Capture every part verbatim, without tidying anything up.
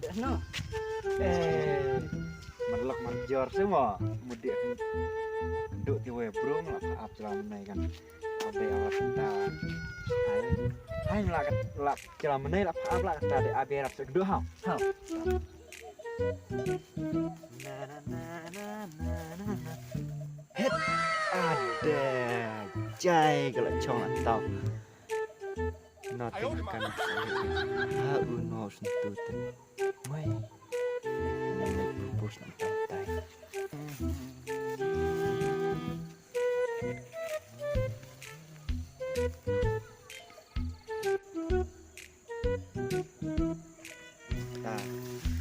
Deh no. Eh, man lok man jor sih mo. Mudik. Duk ti we brung lah ap jalan nai kan. Abe awak kita. Hai. Hai lah lah jalan nai lah ap lah kita de abe rap sek duk hau. Hau. Na, na, na. Het. Ada. Jai kalau chong lah tau. Nothing kan. Ha uno sentuh tu. Mai. Nang propose nak pantai. Ta,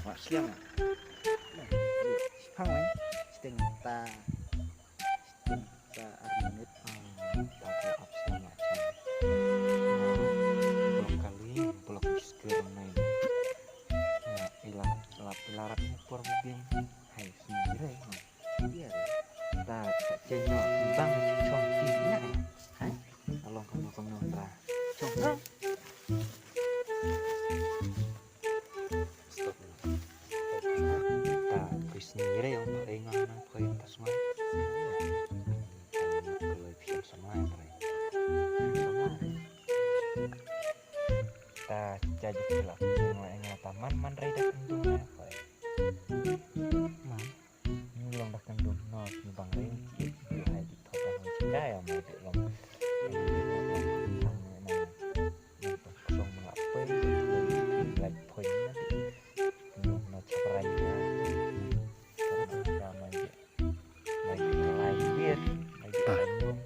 wak sliang. Sipang wai. Siteng ta. Siteng ta arnit. Ta ko ap sliang wak sliang. Blok kali, blok skill nai. Ila, ila, ila rap ni por bing. Hai, sendiri. Iya. Ta, ta, chenyo, bang, chong, ti, na. Hai. Along kano kano ta. Chong. Stop. Ta, kuis ni re yang pakai ngah na pakai tas mai. Kalau bisa sama yang pakai. Sama. Ta, jadi kelak. Yang lain yang taman man rai dah kendung ya pakai. Man. Ni long dah kendung no ni bang ring ki dua hai di thot dah long cika ya mai di long. Long melak poi, like poi na di. Long no chaprai ya. Chaprai ya mai di. Mai di lai bir, mai di kanyung.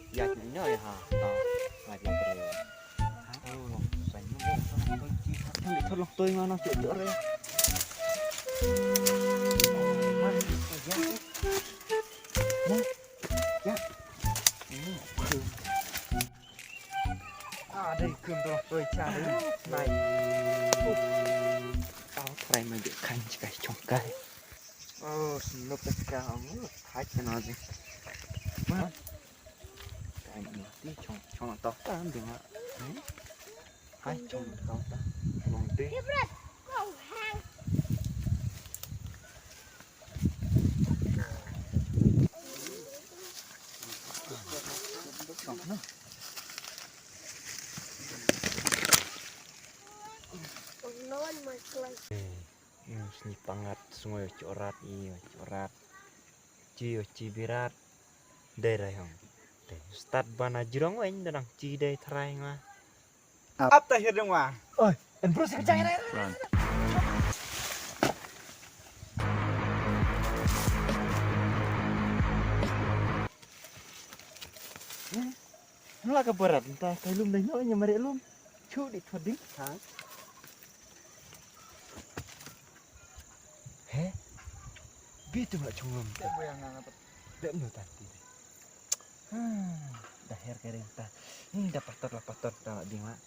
Ïa, ïa, ïa, ha, ha. Ngai ïa, ïa. Ha, oh, sa ñu, oh, sa ñu, sa ñu, sa ñu, sa ñu, sa ñu, sa ñu. Ah, dei kum tu, oi, cha, dei. Nai. Tao trai ma dei kan chi kai chong kai. Oh, snoop ka ang. Hai ka na dei. Ma. Kai ni ti chong chong tao ta dei ma. Hai chong tao ta. Long dei. Sngi pangat sngoi chorat i chorat. Chi o chi birat. Dei rai hong. Dei stad bana jrong wen danang chi dei trai nga. Ap ta hirding wa. Oi, en bro sa kachai rai. Nla ka barat nta ka lum dai no nya mare lum. Chu di thoding ha. He? Bitu la chunglum ta. Bem no tanti. Da her kering ta. Ni da patot la patot ta la ding la.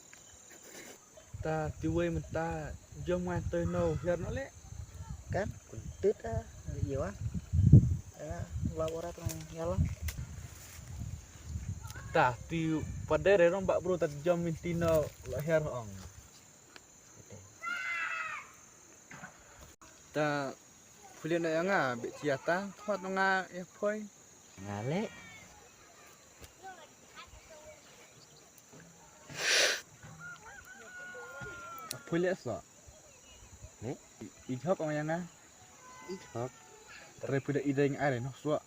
Ta tiwei mynta jom ngan toi no hiar no le. Kan kuntut a ïa wa. Ïa la warat ngan ïa la. Ta ti pader rong bak bro ta jom mynti no la hiar ong. Ta phulian ïa nga bit ïa ta thwat nga ïa phoi. Nga leh. Phulian so. Leh. I jhok ong ïa nga. I jhok. Trai phulian i deng are noh so.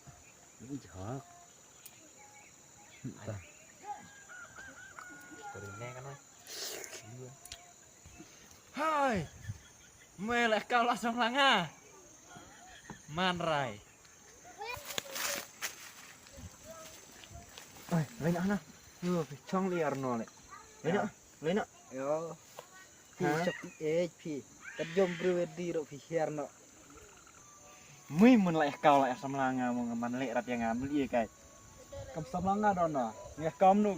I jhok. Ta. Hai. Me leh kau la sam langa. Man rai. Ai, leh na na. Yo, chong li arno le. Leh na, leh na. Yo. Phi chok i eh phi. Ka jom bru di ro phi hiar no. Mui mun la eh kau la eh samla nga mo nga man leh rat ïa nga mul ïa kai. Kam samla nga don na. Nga kam nu.